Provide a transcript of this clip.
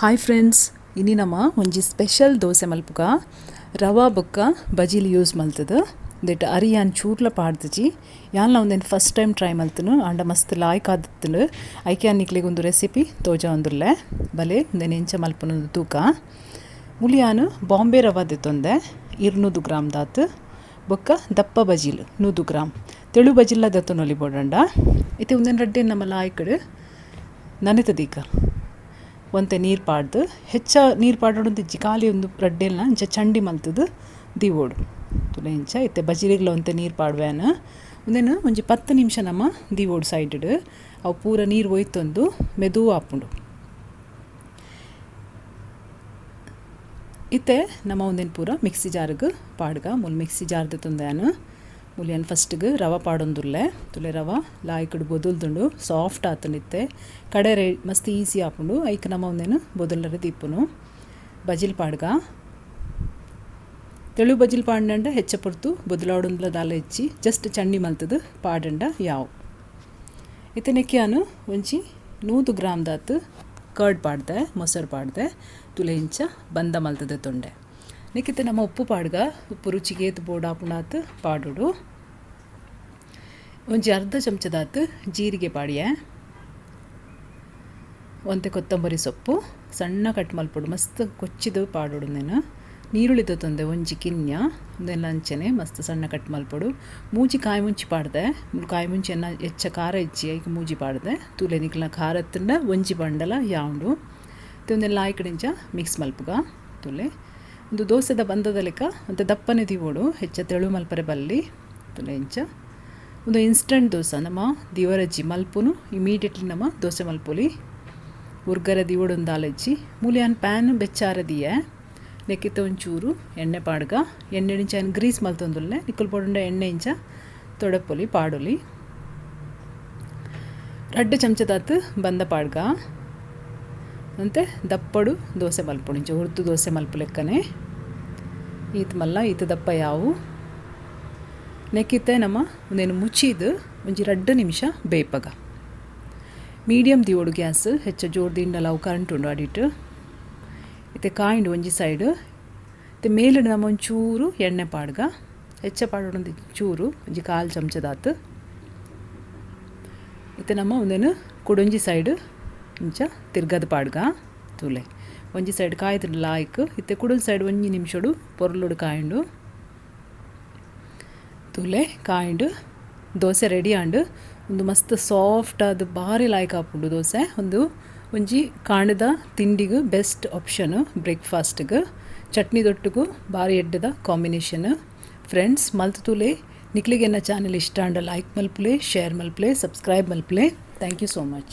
Hi friends, ಇನಿ ನಮ ಒಂಜಿ ಸ್ಪೆಷಲ್ ದೋಸೆ ಮಲ್ಪುಗ ರವಾ ಬೊಕ್ಕ ಬಜಿಲ್ ಯೂಸ್ ಮಲ್ತದು that ಅರಿಯಾನ್ ಚೂರ್ಲ ಪಾಡ್ದಿಜಿ ಯಾನ್ಲ ಉಂದೆನ್ first time try ಮಲ್ತನು ಆಂಡ ಮಸ್ತ್ ಲಾಯ್ಕ್ ಆದಿತ್ತುಂಡು. ಐಕೆ ನಿಕ್ಲೆಗ್ ಒಂದು ರೆಸಿಪಿ ತೋಜಾವೊಂದುಲ್ಲೆ ಬಲೆ ಉಂದೆನ್ ಎಂಚ ಮಲ್ಪುನು ತೂಕ. ಮುಲಿಯಾನ್ ಬಾಂಬೆ ರವಾ ದೆತ್ತೊಂದೆ 200 ಗ್ರಾಮ್ ದಾತ್ ಬೊಕ್ಕ ದಪ್ಪ ಬಜಿಲ್ 100 ಗ್ರಾಮ್ ತೆಳು ಬಜಿಲ್ಲ ದೆತ್ತೊನೊಲಿ ಬೋಡಂಡ. ಇತ್ತೆ ಉಂದೆನ್ ರಡ್ಡೆನ್ ನಮ ಲಾಯ್ಕಡ್ ನನೆತದೀಕ ಒಂತೆ ನೀರು ಪಾಡ್ದು ಹೆಚ್ಚ ನೀರು ಪಾಡೋಡು ಖಾಲಿ ಒಂದು ರಡ್ಡೆಲ್ನ ಇಂಚ ಚಂಡಿ ಮಲ್ತದು ದಿವೋಡು ತುಲೆ ಇಂಚ. ಇತ್ತೆ ಬಜಿಲಿಗ್ಲ ಒಂತೆ ನೀರು ಪಾಡ್ವೇನ ಉಂದೆನ್ ಒಂಜಿ 10 ನಿಮಿಷ ನಮ್ಮ ದಿವೋಡು ಸೈಡ್ ಅವು ಪೂರ ನೀರು ಒಯ್ತೊಂದು ಮೆದು ಆಪುಂಡು. ಇತ್ತೆ ನಮ್ಮ ಒಂದೇನು ಪೂರ ಮಿಕ್ಸಿ ಜಾರ್ಗ್ ಪಾಡ್ಗ ಮುಲ್ ಮಿಕ್ಸಿ ಜಾರ್ದ ತಂದೆನು ಮುಲಿಯನ್ ಫಸ್ಟ್ಗೆ ರವ ಪಾಡೊಂದುಲ್ಲೆ ತುಲೆ ರವ ಲಾಯ್ಕಡ್ ಬೊದುಲ್ದುಂಡು ಸಾಫ್ಟ್ ಆತನಿತ್ತೆ ಕಡೆ ರೇ ಮಸ್ತ್ ಈಸಿ ಆಪುಂಡು. ಐಕ್ ನಮ್ಮ ಒಂದೇನು ಬೊದಲರೆ ದೀಪುನು ಬಜಿಲ್ ಪಾಡ್ಗ ತೆಳು ಬಜಿಲ್ ಪಾಡ್ನಂಡ ಹೆಚ್ಚ ಪೊರ್ತು ಬೊದಲಾಡುಂದ್ಲ ದಾಲ ಹೆಚ್ಚಿ ಜಸ್ಟ್ ಚಂಡಿ ಮಲ್ತದು ಪಾಡಂಡ ಯಾವು. ಇತ್ತೆ ನೆಕ್ಕಿಯಾನು ಒಂಜಿ 100 ಗ್ರಾಮ್ ದಾತ್ ಕರ್ಡ್ ಪಾಡ್ದೆ ಮೊಸರು ಪಾಡ್ದೆ ತುಲೆ ಇಂಚ ಬಂದ ಮಲ್ತದೆ ತೊಂಡೆ. ನೆಕ್ಕಿತ್ತೆ ನಮ್ಮ ಉಪ್ಪು ಪಾಡ್ಗ ಉಪ್ಪು ರುಚಿಗೆ ಬೋಡಾಪುಣಾತ್ ಪಾಡುಡು. ಒಂಜಿ ಅರ್ಧ ಚಮಚದಾತ್ ಜೀರಿಗೆ ಪಾಡಿಯ ಒಂತೆ ಕೊತ್ತಂಬರಿ ಸೊಪ್ಪು ಸಣ್ಣ ಕಟ್ ಮಲ್ಪೊಡು ಮಸ್ತ್ ಕೊಚ್ಚಿದು ಪಾಡೋಡು. నేను ನೀರುಳ್ಳಿ ತೊಂದೆ ಒಂಜಿ ಕಿನ್ಯ ಒಂದೆಲ್ಲ ಅಂಚನೆ ಮಸ್ತ್ ಸಣ್ಣ ಕಟ್ ಮಲ್ಪೊಡು. ಮೂಜಿ ಕಾಯಿ ಮುಂಚಿ ಪಾಡ್ದೆ ಕಾಯಿ ಮುಂಚಿ ಎನ್ನ ಹೆಚ್ಚ ಖಾರ ಹೆಚ್ಚಿ ಐಕ್ ಮೂಜಿ ಪಾಡ್ದೆ ತೂಲೆ ನಿಕ್ಲ ಖಾರ ತಿಂಡ ಒಂಜಿ ಬಂಡಲ ಯಾವುಂಡು. ಒಂದೆಲ್ಲ ಆಯ್ಕಡಿಂಚ ಮಿಕ್ಸ್ ಮಲ್ಪುಗ ತುಲೆ ಒಂದು ದೋಸೆದ ಬಂದದ ಲೆಕ್ಕ ಒಂತೆ ದಪ್ಪನೆ ದಿವೋಡು ಹೆಚ್ಚ ತೆಳು ಮಲ್ಪರೆ ಬಲ್ಲಿ ತುಲೆ ಇಂಚ. ಒಂದು ಇನ್ಸ್ಟಂಟ್ ದೋಸೆ ನಮ್ಮ ದಿವರಜ್ಜಿ ಮಲ್ಪುನು ಇಮಿಡಿಯೇಟ್ಲಿ ನಮ್ಮ ದೋಸೆ ಮಲ್ಪುಲಿ ಉರ್ಗರ ದಿವೋಡೊಂದು ದಾಲಜ್ಜಿ ಮೂಲಿಯಾನ್ ಪ್ಯಾನ್ ಬೆಚ್ಚಾರ ದಿಯೆ ನೆಕ್ಕಿತ್ತ ಒಂಚೂರು ಎಣ್ಣೆ ಪಾಡ್ಗ ಎಣ್ಣೆ ಇಂಚ ಗ್ರೀಸ್ ಮಲ್ತೊಂದುಲ್ಲೆ ನಿಕ್ಕಲ್ ಪೋಡುಂಡ ಎಣ್ಣೆ ಇಂಚ ತೊಡಪೊಲಿ ಪಾಡೊಲಿ. 2 ಚಮಚದಾತ್ ಬಂದ ಪಾಡ್ಗ ಅಂತೆ ದಪ್ಪಡು ದೋಸೆ ಮಲ್ಪೊಡು ಇಂಚ ಉರ್ದು ದೋಸೆ ಮಲ್ಪು ಲೆಕ್ಕನೆ ಈತ ಮಲ್ಲ ಈತ ದಪ್ಪ ಯಾವು. ನೆಕ್ಕಿತ್ತೆ ನಮ್ಮ ಒಂದೇನು ಮುಚ್ಚಿದು ಒಂಜಿ 2 ನಿಮಿಷ ಬೇಪಗ ಮೀಡಿಯಮ್ ದಿವೋಡು ಗ್ಯಾಸ್ ಹೆಚ್ಚ ಜೋರು ದಿಂಡಲ ಅವು ಕರೆಂಟ್ ಉಂಡು ಅಡಿಟ್ಟು. ಇತ್ತೆ ಕಾಯಿಂಡು ಒಂಜಿ ಸೈಡ್ ಇತ್ತೆ ಮೇಲಿಡ ನಮ್ಮ ಒಂಚೂರು ಎಣ್ಣೆ ಪಾಡ್ಗ ಹೆಚ್ಚ ಪಾಡೋಡು ಚೂರು ಒಂಜಿ 1/4 ಚಮಚದಾತು. ಇತ್ತೆ ನಮ್ಮ ಒಂದೇನು ಕುಡೊಂಜಿ ಸೈಡ್ ಇಂಚ ತಿರ್ಗದ ಪಾಡ್ಗ ತೂಲೆ ಒಂಜಿ ಸೈಡ್ ಕಾಯ್ದು ಲಾಯ್ಕ್. ಇತ್ತೆ ಕುಡೊಂಜಿ ಸೈಡ್ 1 ನಿಮಿಷಡು ಪೊರ್ಲುಡು ಕಾಯಿಂಡು ತೂಲೆ ಕಾಯಿಂಡು ದೋಸೆ ರೆಡಿ ಆಂಡು. ಒಂದು ಮಸ್ತ್ ಸಾಫ್ಟ್ ಆದ ಭಾರಿ ಲಾಯ್ಕ್ ಆಪುಂಡು ದೋಸೆ. ಒಂದು ಒಂಜಿ ಕಾಂಡದ ತಿಂಡಿಗೆ ಬೆಸ್ಟ್ ಆಪ್ಷನ್ ಬ್ರೇಕ್ಫಾಸ್ಟ್ಗೆ ಚಟ್ನಿ ದೊಟ್ಟುಗು ಭಾರಿ ಎಡ್ಡದ ಕಾಂಬಿನೇಷನ್. ಫ್ರೆಂಡ್ಸ್ ಮಲ್ತು ತೂಲೆ ನಿಕ್ಲಿಗೆ ಎನ್ನ ಚಾನೆಲ್ ಇಷ್ಟ ಆಂಡ ಲೈಕ್ ಮಲ್ಪುಲೆ ಶೇರ್ ಮಲ್ಪುಲೆ ಸಬ್ಸ್ಕ್ರೈಬ್ ಮಲ್ಪುಲೆ. Thank you so much.